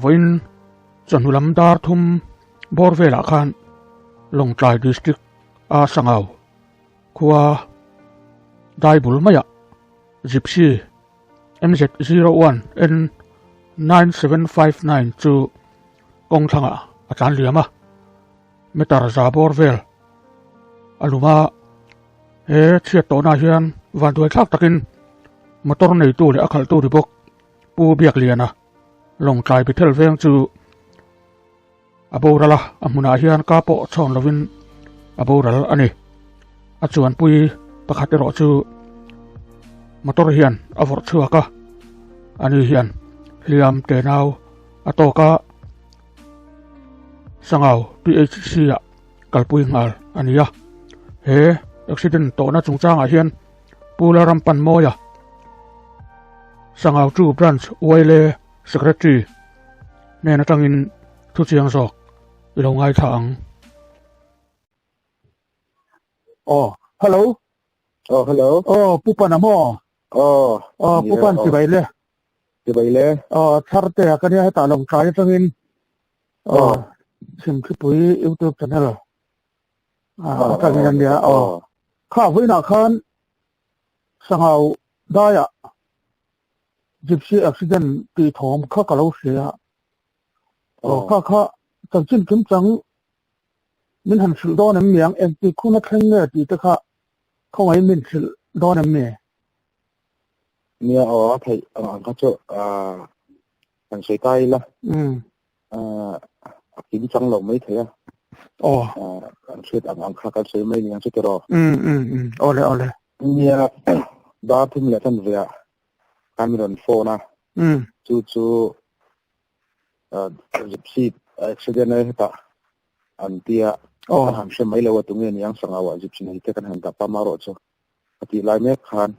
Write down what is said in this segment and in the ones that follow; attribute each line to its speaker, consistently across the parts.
Speaker 1: Vawiin chawhnu lam dar thum bawr velah khan Lawngtlai District a Sangau khua Daibul maiah Gypsy MZ01N9759 chu kawng thlangah a tlan liam a, meter za bawr vel a lum a, he chhiat tawhnah hian vanduai thlak takin motor neitu leh a khalhtu ri bawk Pu Biakliana Lawngtlai Bethel veng chu a boral a, a hmunah hian ka pawh chhawn lovin a boral a ni. A chuanpui pakhat erawh chu motor hian a vawrh chhuak a, ani hian hliam tenau a tawk a, Sangau PHC ah kalpui nghal a ni a. He accident tawhna chungchangah hian Pu Lalrampanmawia, Sangau 2 Branch YLA Secretary hnen atangin thu chiang zawk i lo ngaithla ang. Aw, hello.
Speaker 2: Aw, hello.
Speaker 1: Aw, Pu Pana maw?
Speaker 2: Aw.
Speaker 1: Aw, Pu Pan chibai le.
Speaker 2: Chibai le.
Speaker 1: Aw, thar te a ka nia hetah lo tlai atangin. Aw, Chhimthipui YouTube channel. Ah, atangin an nia. Aw. Kha vawiinah khan Sangau daiah Gypsy accident tih thawm kha ka lo hria a. Aw, kha kha chanchin kimchang min han hrilh dawn em niang, engtik hun a thleng nge tih te kha khawngaihin min hrilh dawn em ni?
Speaker 2: Nia aw, a theih ang ang kha chu han sawi ta ila. A kimchang lo mai thei a.
Speaker 1: Aw.
Speaker 2: An hriat ang ang kha kan sawi mai niang chu tiraw?
Speaker 1: Awle awle.
Speaker 2: Nia, dar thum leh tan veah khan min rawn phone a. Chu chu gypsy accident a hetah an tia. Kan han hre mai lo a tunge niang sangauah gypsy nei te kan han dap a marawh chu a tih lai mek khan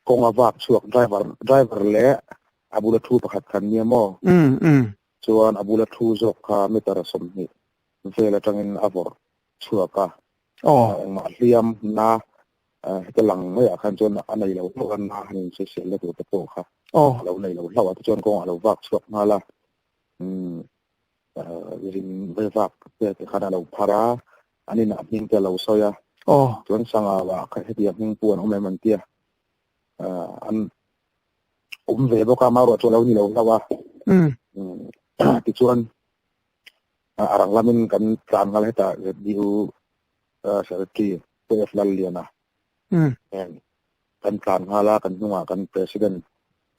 Speaker 2: kawng a vak chhuak driver driver leh a bula thu pakhat khan nia maw? Chuan a bula thu zawk kha meter 20 vel atangin a vawrh chhuak a. Engmah hliam na heta lang maiah khan chuan a nei lo hlauh a, na han insawisel na tur te pawh kha a lo nei lo hlauh a, tichuan kawngah a lo vak chhuak nghal a. Zin ve vak te te khan a lo phar a, an inah hming te a lo sawi a. Chuan Sangauah kha hetiang hming pu an awm em an tia. An awm ve bawk a, amaherawhchu chu a lo ni lo hlauh a. Tichuan a rang lamin kan tlan nghal hetah ZDU Secretary Pu F Lalliana nen kan tlan nghal a, kan hnungah kan President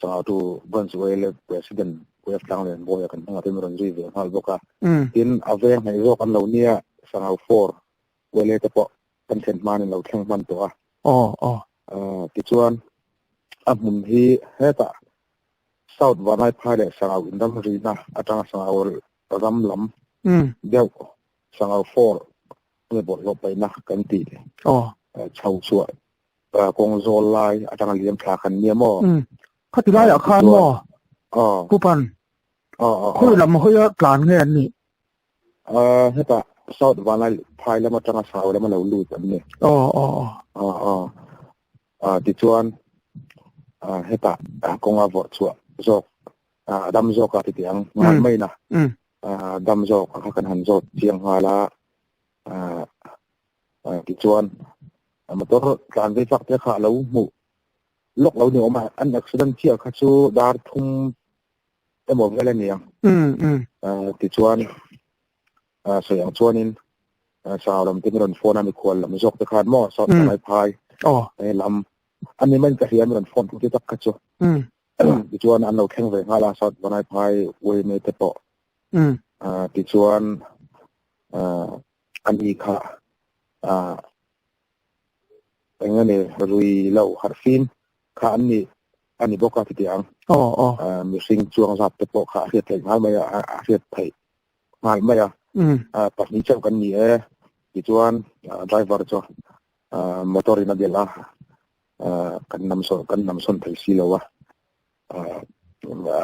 Speaker 2: Changatu Branch YLA President Pu F Tlanglianbawia kan hnungah te min rawn zui ve nghal bawk a. Tin, a veng hnaih zawk an lo nia Sangau 4 YLA te pawh kan thlen hmain an lo thleng hman tawh a. Tichuan, a hmun hi hetah South Vanlaiphai leh Sangau inramrina atanga Sangau ram lam deuh Sangau 4 nge bawlhhlawh paihna kan tih chho chhuah kawng zawl lai atanga liam thla khan nia maw?
Speaker 1: Khati laiah khan maw? Pu Pan, khawi lam hawia tlan nge an nih?
Speaker 2: Hetah South Vanlaiphai lam atanga Sangau lam a lo lut an ni. Tichuan hetah kawnga vawrh chhuah zawk a dam zawk a titi ang ngai mai na dam zawk a kha kan han zawt chiang nghal a tichuan motor tlan vei chak te kha a lo hmuh lawk lo ni awm a an accident chiah kha chu dar thum emaw vel a ni ang tichuan sawi ang chuanin Sangau lam te min rawn phone a mikhual lam zawk te khan maw South Vanlai Phai lam a ni mai in ka hria min rawn phone tu te tak kha chu tichuan an lo thleng ve nghal a South Vanlai Phai yma te pawh tichuan a ni kha eng nge rui lo harh fim kha an ni a ni bawk a ti tih ang mihring chuang zat te pawh kha a hriat theih nghal mai a a hriat theih nghal mai a pahnih chauh kan ni e tichuan driver chu motor in a delh a kan nam sawn kan nam sawn thei si lo a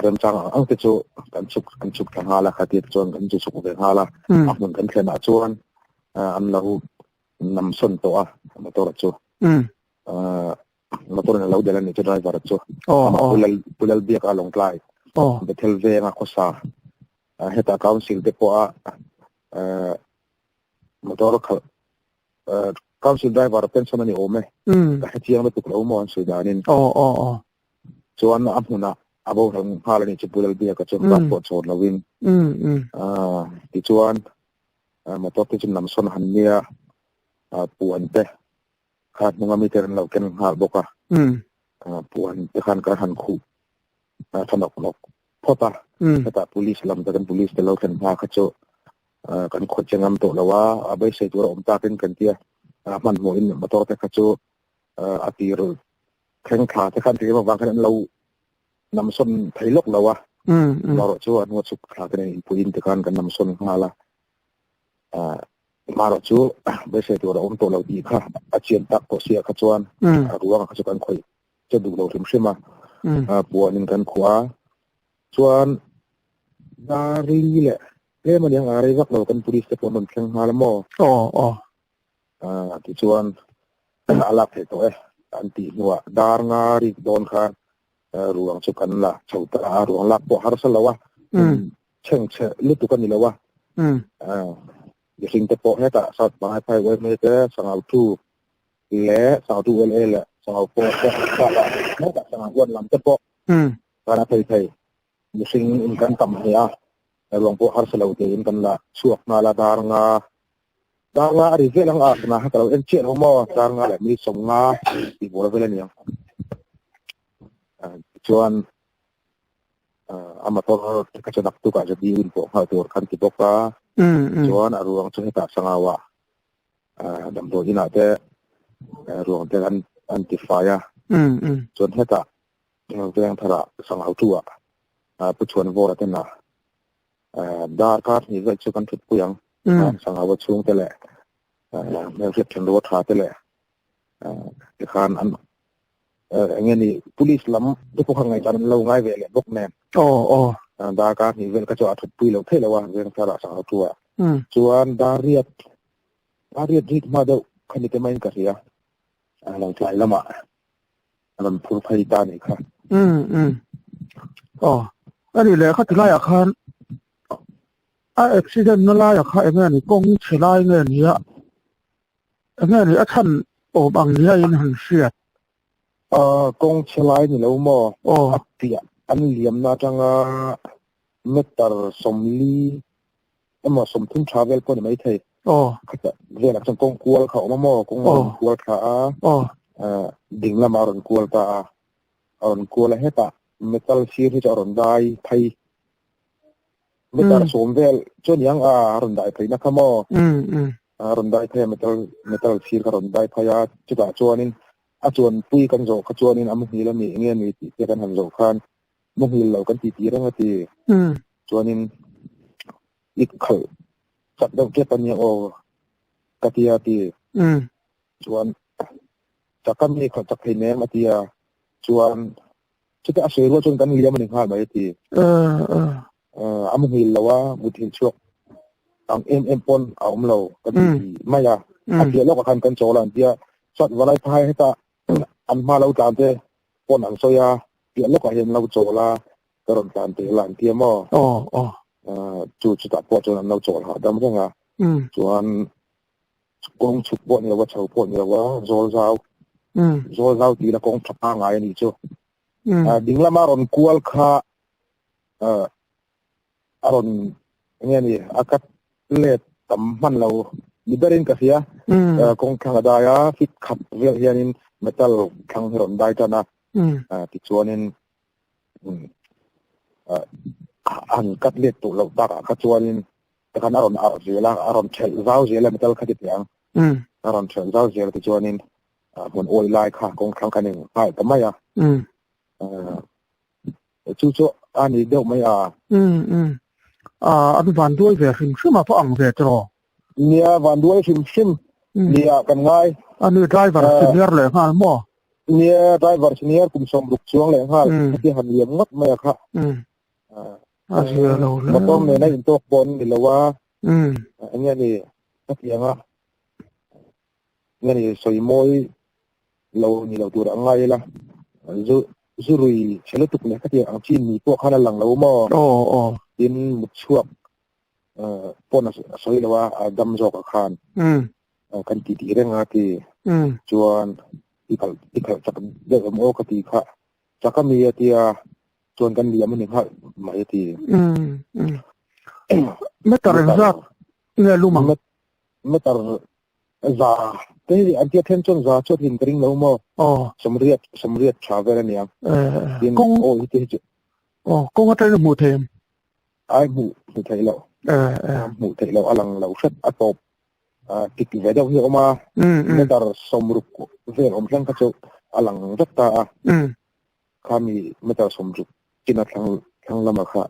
Speaker 2: remchang ang ang te chu kan chhuk kan chhuk thla nghal a khatia chuan kan chu chhuk ve nghal a a hmun kan thlen ah chuan an lo nam sawn tawh a motor chu motor in a lo delh a ni chu driver chu amah Pu Lal Pu Lalbiaka Lawngtlai. Bethel venga khawsa hetah council te pawha motor khalh council driver pension a ni awm e ka hrechiang lutuk lo maw an sawi danin chuan a hmunah a boral nghal a nih chu Pu Lalbiaka chuan bak pawh chhawn loin tichuan motor te chu namsawn han nia puan te kha hnunga mite an lo ken nghal bawk a puan te khan kan han khuh tha nawk nawk phawt a hetah police lam te kan police te lo thlen hma kha chu kan khawih che ngam tawh lo a a beisei tur a awm takin kan tia hmanhmawhin motor te kha chu a tir thleng thla te khan tlem avang khan an lo namsawn thei lawk lo a marawh chu a hnua chhuk thla te nen inpuiin te khan kan namsawn nghal a Marawh chu beisei tur a awm tawh lo tih kha a chian tak tawh sia kha chuan a ruangah kha chu kan khawih che duh lo hrim hrim a, puanin kan khuah a. Chuan dar li leh tlem a niang a rei vak lo kan police te pawh an rawn thleng nghal a maw? Tichuan a lak theih tawh e an tih hnuah dar nga rik dawn khan ruang chu kan la chho ta a, ruang lak pawh harsa lo a, chhengchhe lutuk a ni lo a, mihring te pawh hetah South Bangai Phai yma te, Sangau Tu leh Sangau Tu LA leh Sangau pawh te bakah hetah Sangau Huan lam te pawh kan a thei thei mihring in kan tam hle a, ruang pawh harsa lo tein kan la chhuak nghal a, dar nga dar nga a ri vel ang a, tunah khan ka lo en chiah lo maw, dar nga leh minute 50 tih bawr vel a ni ang. Tichuan a motor ka chu naktukah chu dil in pawh nghal tur khan ti bawk a chuan a ruang chu hetah sangauah damdawi inah te ruang te an an ti fai a chuan hetah veng tharah sangau tu ah pu chhuan vawra ten a dar kar hnih vel chu kan thut pui ang sangau a chhung te leh hmelhriat thenrua tha te leh tikhan an eng nge ni police lam te pawh kha ngaihdan an lo ngai ve leh bawk nen
Speaker 1: aw aw
Speaker 2: darkar hnih vel kha chu a thatpui lo theih lo a veng thar ah sangha thu ah chuan dar riat dar riat rik hma deuh kha ni te maiin ka hria lo tlai lamah a rawn phur phei ta nih kha
Speaker 1: aw ani leh kha tilaiah khan a accident na laiah kha eng nge ni kawng chhe lai nge nia Enge ni a chhan awm ang nia in han hriat?
Speaker 2: Kawng chhe lai ni lo maw? A piah an liamna atanga meter 40 emaw 30 tha vel pawh ni maithei. Khatah velah chuan kawng kual kha a awm a maw? Kawng a rawn kual tha a, ding lamah a rawn kual ta a, a rawn kual a hetah metal sir hi chu a rawn dai phei. Meter 10 vel chuan niang a rawn dai phei na kha maw? A rawn dai phei a metal metal thir kha rawn dai phei a chutah chuanin a chuanpui kan zawh kha chuanin a muhil a ni eng nge ni tih te kan han zawh khan muhil lo kan titi reng a ti chuanin i khalh chak deuh tep a nia aw ka tia ti chuan chak a mi khalh chak thei nem a tia chuan chuta a sawi rual chuan kan liam a ni nghal mai a ti. A muhil lo a, muthilh chhuak ang em em pawn a awm lo ka ti mai a. A piah lawkah khan kan chawl a an tia, chuan valai phai heta an hma lo tlan te pawn an sawi a, piah lawkah hian an lo chawl a, ka rawn tlan teh la an tia maw? Chu chutah pawh chuan an lo chawl hahdam reng a, chuan kawng chhuk pawh ni lo a, chho pawh ni lo a, zawl zau, zawl zau tih la kawng tha pangngai a nih chu. Ding lama rawn kual kha a rawn enge ni a cut let tam hman lo ni berin ka hria kawng thlang a dai a fit khat vel hianin metal thlang hi rawn dai tan a tichuanin an cut let tawh loh takah kha chuanin takhan a rawn arh zel a a rawn thelh zau zel a metal kha ti teh ang a rawn thelh zau zel tichuanin hmun awi lai kha kawng thlang khan in nghal ta mai a Chu chu a ni deuh mai a.
Speaker 1: Umm umm. Ah an van duai ve hrim hrim a pawh ang ve tiraw?
Speaker 2: Nia van duai hrim hrim nia kan ngai.
Speaker 1: A ni driver senior leh nghal maw?
Speaker 2: Nia driver senior kum 60 chuang leh nghal heti han liam ngawt mai a kha.
Speaker 1: A zia lo hle.
Speaker 2: Motor nena intawk pawh an ni lo a. Enge ni hetiang a enge ni sawi mawi lo ni lo tur a ngai ila. Zu. Zurui chhe lutuk leh khatiang ang chin ni pawh khan a lang lo maw?
Speaker 1: Aw aw.
Speaker 2: Tin mut chhuak pawn a sawi lo a, a dam zawk ah khan kan ti tih reng a ti. Chuan i khalh i khalh chak deuh em aw ka ti kha chak a mi a tia chuan kan liam a ni nghal mai a ti.
Speaker 1: Meter engzat nge lum ang?
Speaker 2: Meter Za te hi an tia then chuan za chuan in ka ring lo maw?
Speaker 1: Aw.
Speaker 2: Sawmriat, sawmriat tha vel a nia.
Speaker 1: Eh,
Speaker 2: Tin,
Speaker 1: kawng.
Speaker 2: aw hi te hi chu.
Speaker 1: Aw, kawng atangin hmuh theih em?
Speaker 2: Ai hmuh, hmuh theih loh.
Speaker 1: Eh, eh.
Speaker 2: Hmuh theih loh, a lang lo hret, a tawp. Ah, tik ve deuh hi a awm a.
Speaker 1: Mm, mm.
Speaker 2: Meter sawmruk vel awm thleng kha chu a lang vek ta a.
Speaker 1: Mm.
Speaker 2: Khami meter sawmruk chin a thlang, thlang lamah kha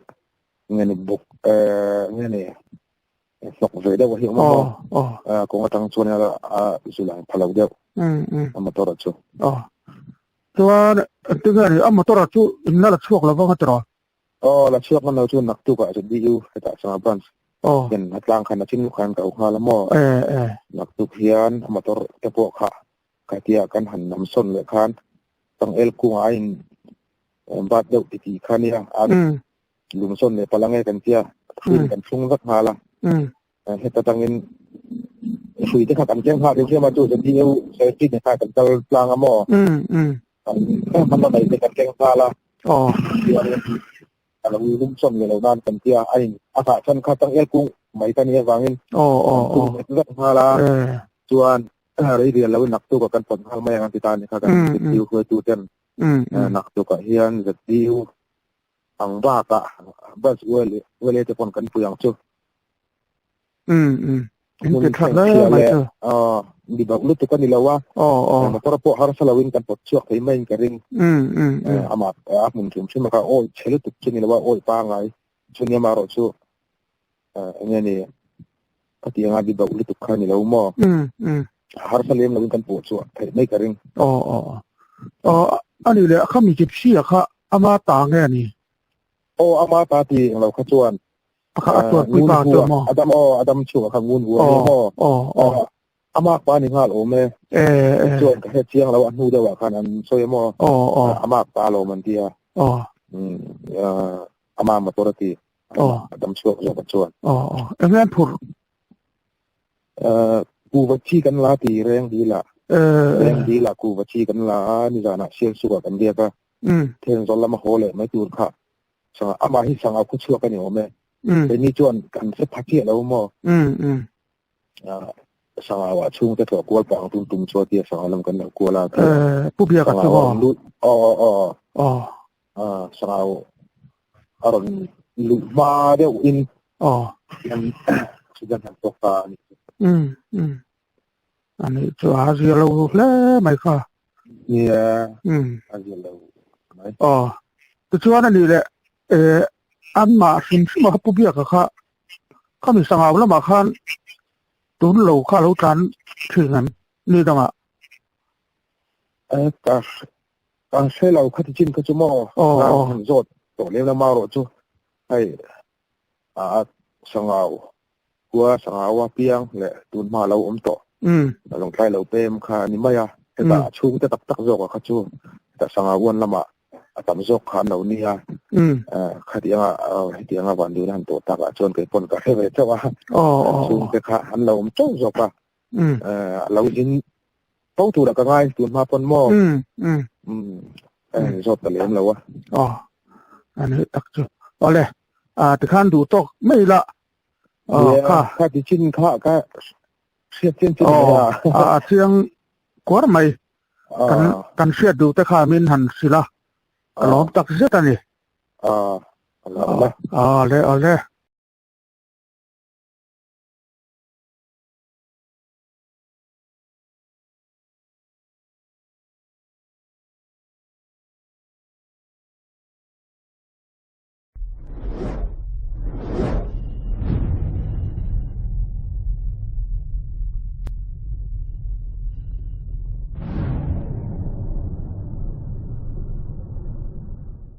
Speaker 2: nge ni buk, eh, nge ni hnawk ve deuh a hi awm a maw? Kawng atang chuan a zu lang pha lo deuh a motor a chu.
Speaker 1: Aw. Chuan engtin nge ni a motor a chu in la la chhuak lo vang a tiraw?
Speaker 2: Aw la chhuak ngam lo chu naktuk ah ZDU hetah Sangha branch hian a tlang khan a chin khan ka u nghal a maw? Naktuk hian a motor te pawh kha khatia kan han nam sawn leh khan Changel kungah a in bat deuh titih kha nia a Lungsawn leh Palange kan tia hruiin kan thlung vek nghal a. Heta tangin hrui te kha kan keng nghal hrim a chu ZDU Secretary te kha kan kal tlang a maw? Kan hman a nei te kan keng nghal a. Chuanin a lo lungsawn leh lo nan kan tia a in a nghah chhan kha tangel kung mai ka nih avangin kan thlung vek vek nghal a. Chuan rei rial loin naktuk ah kan pawt nghal mai ang an ti ta a ni kha kan ZDU hruaitu ten naktuk ah hian ZDU Ang bakah bus ual te pawn kan pui ang chu.
Speaker 1: Um um. In ti that hle mai chu.
Speaker 2: Aw mi bauh lutuk a ni lo a.
Speaker 1: Aw aw.
Speaker 2: Motor pawh harsa lo in kan pawt chhuak thei mai in ka ring.
Speaker 1: Um um um.
Speaker 2: Amah a hmun hrim hrim a kha awi chhe lutuk chu ni lo a awi pangai chu nia marawh chu eng nge ni khatiang a mi bauh lutuk kha ni lo maw.
Speaker 1: Um um.
Speaker 2: Harsa lem lo in kan pawh chhuah theih mai ka ring.
Speaker 1: Aw aw aw. Ani leh kha mi gypsy a kha ama ta nge ani?
Speaker 2: Aw ama ta ti eng lo kha chuan.
Speaker 1: A kha a tuar pui pa chuan maw?
Speaker 2: Adam aw Adam chhung a kha ngun vuah ni maw?
Speaker 1: Aw aw.
Speaker 2: Ama pa ni nghal awm e.
Speaker 1: Eh eh.
Speaker 2: Chuan ka hre chiang lo a hnu deuh ah khan an sawi maw?
Speaker 1: Aw aw.
Speaker 2: Ama pa lo man tia.
Speaker 1: Aw.
Speaker 2: Ama motor a ti.
Speaker 1: Aw.
Speaker 2: Adam chhuak zawk a chuan.
Speaker 1: Aw aw. Eng nge an phurh?
Speaker 2: Kuva chi kan la ti reng dil ah reng dil ah kuva chi kan la a nizan ah sial suk ah kan biak a then zawl lama haw leh mai tur kha sanga amah hi sanga khu chhuak a ni awm e keini chuan kan hre pha chiah lo maw sanga ah chhung te tlawh kual pah ang tum tum chu a tia sanga lam kan lo kual a
Speaker 1: pu biak a chu maw
Speaker 2: aw aw aw sanga a rawn luh hma deuh in
Speaker 1: aw
Speaker 2: accident han tawk ta a ni.
Speaker 1: Um um ani chu a zia lo hle mai kha.
Speaker 2: Nia
Speaker 1: um
Speaker 2: a zia lo mai.
Speaker 1: Aw tichuan ani leh eh anmah hrim hrim a kha pu biaka kha khami sangau lamah khan tun lo kha a lo tlan thin an ni dangah.
Speaker 2: Eh ka Ka hre lo kha ti chin kha chu maw han zawt tawh lem lama erawh chu hei a sangau khua sangau a piang leh tun hma lo awm tawh lawngtlai lo pem kha a ni mai a hetah a chhungte tak tak zawk ah kha chu hetah sangau uan lamah a tam zawk kha an lo nia khatianga hetianga vanduhna han tawh takah chuan kei pawn ka hre ve chauh a chhungte kha an lo awm chauh zawk a a lo zin Fo turah ka ngai tun hma pawn maw?
Speaker 1: Um um.
Speaker 2: Um ka in zawt ta lem lo a.
Speaker 1: Aw ani tak chu. Awle a tikhan duh tawk mai la.
Speaker 2: Aw kha. Kha ti chin kha ka hriat chian chin mai a.
Speaker 1: Aw a chiang kuar mai. Kan kan hriat duh te kha min han hrilh a. Ka lawm tak zet a ni.
Speaker 2: Aw a lawm e.
Speaker 1: Awle awle.